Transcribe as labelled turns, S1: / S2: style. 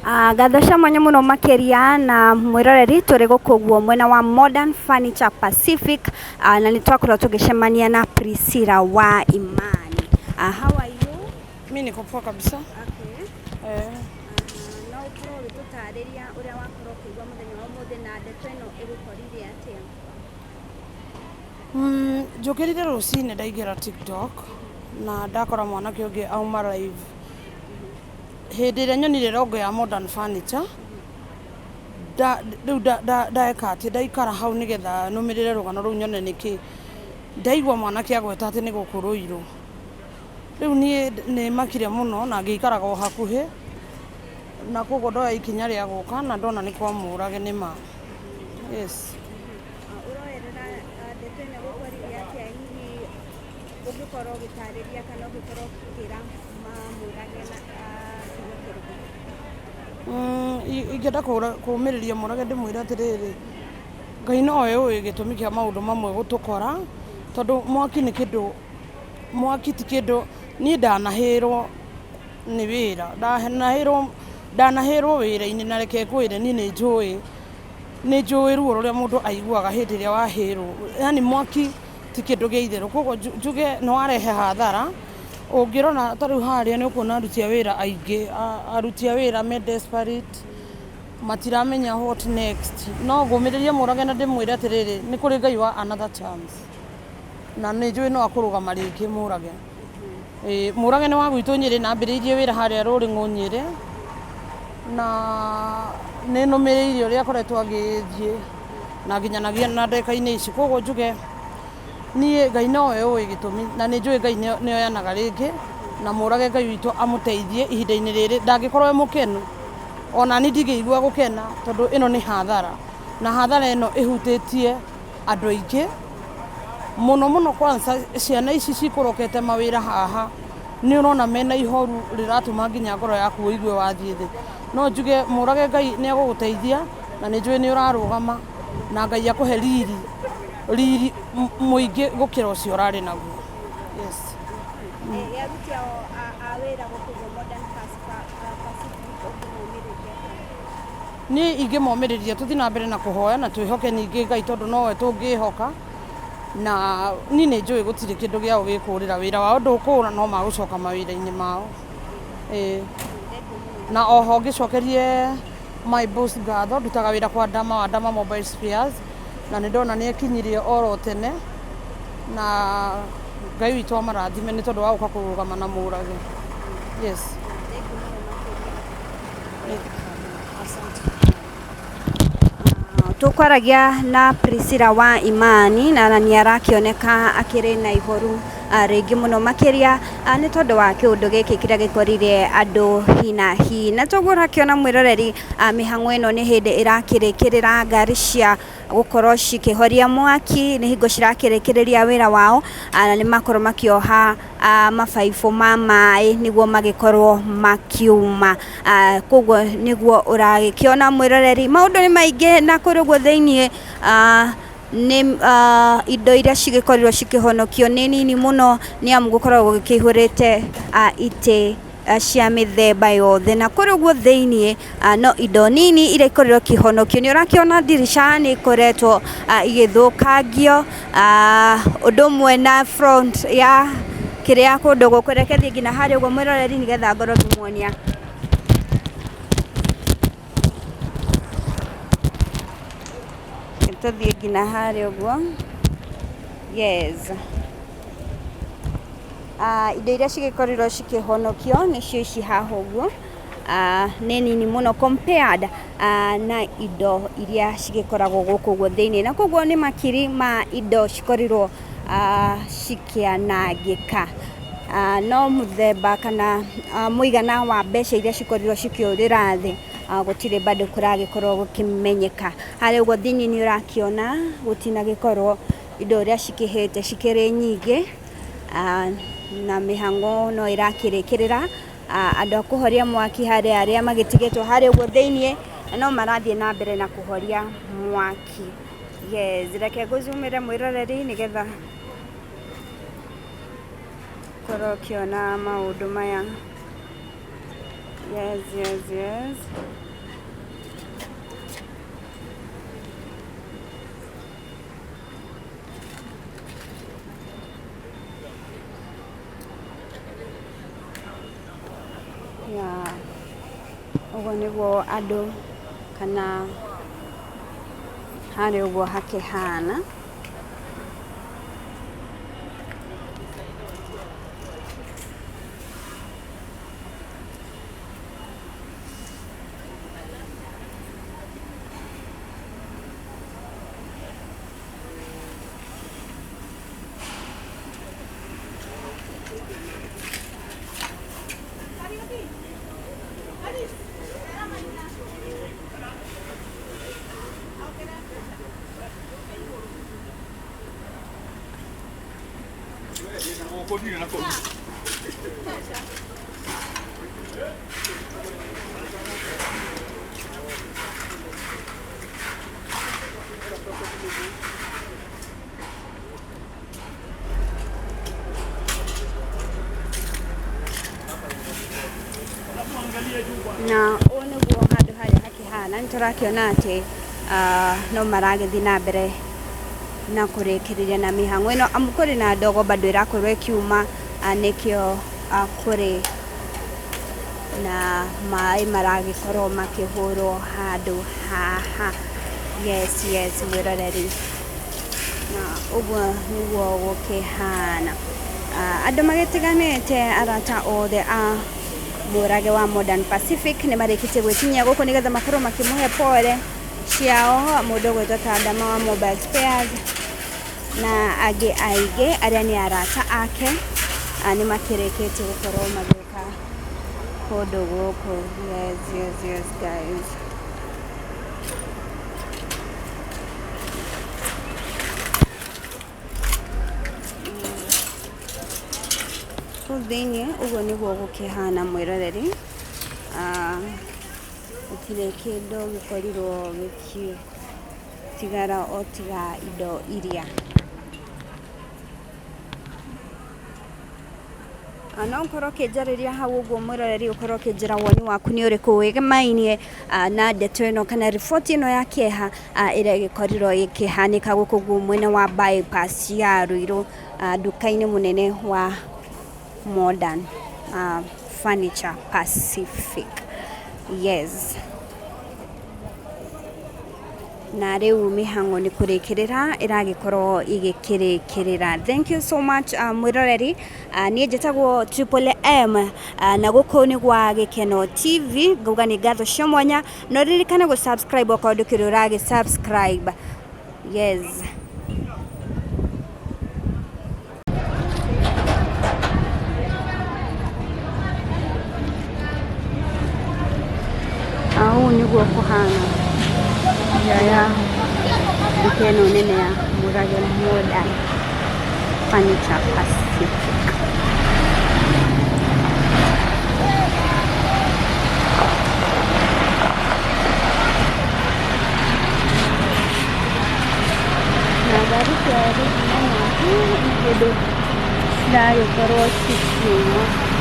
S1: Ngatho cia mwanya mũno makĩria na mwĩroreri tũrĩ gũkũ ũguo mwena wa Modern Furniture Pacific, na nĩ twakorwo tũgĩcemania na Priscilla wa Imani. How are you?
S2: Mi niko poa kabisa.
S1: Okay.
S2: Eh,
S1: No ũkorwo ũgĩtũtarĩria ũrĩa wakorwo ũkĩigua mũthenya wa ũmũthĩ na ndeto ĩno ĩgũkorire atĩa?
S2: Njũkĩrire rũcinĩ ndaingĩra TikTok na ndakora mwanake ũngĩ auma live. Hĩndĩ ĩrĩa nyonire logo ya Modern Furniture, rĩu ndeka atĩ ndaikara hau nĩgetha nũmĩrĩre rũgano rũu nyone nĩkĩ. Ndaigua mwanake agweta atĩ nĩ gũkũ Ruiru. Rĩu niĩ nĩ makire mũno na ngĩikaraga o hakuhĩ na koguo ndoya ikinya rĩa gũka na ndona nĩ kwa Mũrage nĩ ma. Yes.
S1: Ũroerera ndeto ĩno ĩgũkoririe atĩa hihi ũngĩkorwo ũgĩtarĩria kana ũngĩkorwo ũkĩra Mũrage na kiugo kĩrĩkũ?
S2: Ingĩenda kũũmĩrĩria Mũrage ndĩmwĩre atĩrĩrĩ, Ngai nowe ũĩ gĩtũmi kĩa maũndũ mamwe gũtũkora, tondũ mwaki nĩ kĩndũ, mwaki ti kĩndũ, niĩ ndanahĩrwo nĩ wĩra, ndanahĩrwo wĩra-inĩ na reke ngwĩre niĩ nĩ njũĩ, nĩ njũĩ ruo rũrĩa mũndũ aiguaga hĩndĩ ĩrĩa wahĩrwo, yaani mwaki ti kĩndũ gĩa itherũ, koguo njuge nĩ warehe hathara, ũngĩrora ta rĩu harĩa nĩ ũkuona aruti a wĩra aingĩ, aruti a wĩra me desperate, matiramenya what next, no ngũmĩrĩrie Mũrage na ndĩmwĩre atĩrĩrĩ, nĩ kũrĩ Ngai wa another chance, na nĩ njũĩ no akũrũgama rĩngĩ Mũrage. Ĩĩ Mũrage nĩ wa gwitũ Nyĩrĩ na ambĩrĩirie wĩra harĩa Rũrĩng'ũ Nyĩrĩ, na nĩ nũmĩrĩirie ũrĩa akoretwo agĩthiĩ na nginyanagia na ndagĩka-inĩ ici, koguo njuge niĩ Ngai nowe ũĩ gĩtũmi na nĩ njũĩ Ngai nĩ oyanaga rĩngĩ na Mũrage Ngai witũ amũteithie ihinda-inĩ rĩrĩ, ndangĩkorwo e mũkenu, ona niĩ ndingĩigua gũkena tondũ ĩno nĩ hathara, na hathara ĩno ĩhutĩtie andũ aingĩ, mũno mũno kwanza ciana ici cikũrũkĩte mawĩra haha, nĩ ũrona mena ihoru rĩratũma nginya ngoro yaku ũigue wathiĩ thĩ. No njuge Mũrage Ngai nĩ egũgũteithia na nĩ njũĩ nĩ ũrarũgama na Ngai akũhe riri, riri mũingĩ gũkĩra ũcio ũrarĩ naguo. Yes.
S1: Aruti a wĩra gũkũ Modern Pacific ũngĩmomĩrĩria atĩa?
S2: Niĩ ingĩmomĩrĩria tũthiĩ na mbere na kũhoya na twĩhoke ningĩ Ngai tondũ nowe tũngĩhoka, na niĩ nĩ njũĩ gũtirĩ kĩndũ gĩao gĩkũrĩra, wĩra wao ndũkũra no magũcoka mawĩra-inĩ mao. Ĩĩ. Na oho ngĩcokerie my boss ngatho, ndutaga wĩra kwa Ndama wa Ndama Mobile Spares, na nĩ ndona nĩ ekinyirie oro tene, na Ngai witũ amarathime nĩ tondũ wa gũka kũrũgama na Mũrage. Yes. Asante.
S1: Tũkwaragia na Priscilla wa Imani na nĩ arakĩoneka akĩrĩ na ihoru rĩingĩ mũno makĩria nĩ tondũ wa kĩũndũ gĩkĩ kĩrĩa gĩkorire andũ hi na hi. Na toguo ũrakĩona mwĩroreri, mĩhang'o ĩno nĩ hĩndĩ ĩrakĩrĩkĩrĩra, ngari cia gũkorwo cikĩhoria mwaki nĩ hingo cirakĩrĩkĩrĩria wĩra wao, na nĩ makorwo makĩoha mabaibũ ma maĩ nĩguo magĩkorwo makiuma. Koguo nĩguo ũragĩkĩona mwĩroreri, maũndũ nĩ maingĩ na kũrĩa ũguo thĩiniĩ nĩ indo iria cigĩkorirwo cikĩhonokio nĩ nini mũno nĩ amu gũkoragwo gũkĩihũrĩte itĩ cia mĩthemba yothe. Na kũrĩa ũguo thĩiniĩ no indo nini iria ikorirwo ikĩhonokio. Nĩ ũrakĩona ndirica nĩ ikoretwo igĩthũkangio, ũndũ ũmwe na front ya kĩrĩa kũndũ gũkũ. Reke thiĩ nginya harĩa ũguo mwĩroreri nĩgetha ngorwo ngĩmuonia. Tũthiĩ nginya harĩa ũguo. Yes. Indo iria cigĩkorirwo cikĩhonokio nĩcio ici haha ũguo, nĩ nini mũno compared na indo iria cigĩkoragwo gũkũ ũguo thĩiniĩ. Na koguo nĩ makiri ma indo cikorirwo cikĩanangĩka. No mũthemba kana mũigana wa mbeca iria cikorirwo cikĩũrĩra thĩ gũtirĩ bado kũragĩkorwo gũkĩmenyeka. Harĩa ũguo thĩiniĩ nĩ ũrakĩona gũtinagĩkorwo indo ũrĩa cikĩhĩte cikĩrĩ nyingĩ, na mĩhang'o no ĩrakĩrĩkĩrĩra. Andũ a kũhoria mwaki harĩ arĩa magĩtigĩtwo harĩa ũguo thĩiniĩ na no marathiĩ na mbere na kũhoria mwaki. Yes, reke ngũcumĩre mwĩroreri nĩgetha ũkorwo ũkĩona maũndũ maya. Yes, yes, yes. Yeah. Ũguo nĩguo andũ kana harĩa ũguo hakĩhana. Na ũũ nĩguo handũ harĩa hakĩhana, nĩ tũrakĩona atĩ no maragĩthiĩ na mbere na kũrĩkĩrĩria na mĩhang'o ĩno, amu kũrĩ na ndogo bado ĩrakorwo ĩkiuma, nĩkĩo kũrĩ na maĩ maragĩkorwo makĩhũrwo handũ haha. Yes, yes, mwĩroreri, na ũguo nĩguo gũkĩhana. Andũ magĩtiganĩte, arata othe a Mũrage wa Modern Pacific nĩ marĩkĩtie gwĩkinyia gũkũ nĩgetha makorwo makĩmũhe pole ciao, mũndũ ũgwĩtwo ta Adama wa Mobile Spares na angĩ aingĩ arĩa nĩ arata ake, nĩ makĩrĩkĩtie gũkorwo magĩũka kũndũ gũkũ. Yes, yes, yes, guys. Kũu thĩiniĩ ũguo nĩguo gũkĩhana mwĩroreri, gũtirĩ kĩndũ gĩkorirwo gĩgĩtigara o tiga indo iria. No ũkorwo ũkĩnjarĩria hau ũguo mwĩroreri, ũkorwo ũkĩnjĩra woni waku nĩ ũrĩkũ wĩgemainie na ndeto ĩno kana riboti ĩno ya kĩeha ĩrĩa ĩgĩkorirwo ĩkĩhanĩka gũkũ ũguo mwena wa bypass ya Ruiru, nduka-inĩ mũnene wa Modern Furniture Pacific. Yes. Na rĩu mĩhang'o nĩ kũrĩkĩrĩra ĩragĩkorwo ĩgĩkĩrĩkĩrĩra. Thank you so much, mwĩroreri. Niĩ njĩtagwo Triple M, na gũkũ nĩ gwa Gĩkeno TV. Ngauga nĩ ngatho cia mwanya, na ũririkane gũ subscribe okorwo ndũkĩrĩ ũragĩ subscribe. Yes. Ũũ nĩguo kũhana nja ya nduka ĩno nene ya Mũrage Modern Furniture Pacific. Na ngari cia rĩu nĩ hĩndĩ ciragĩkorwo cikiuma.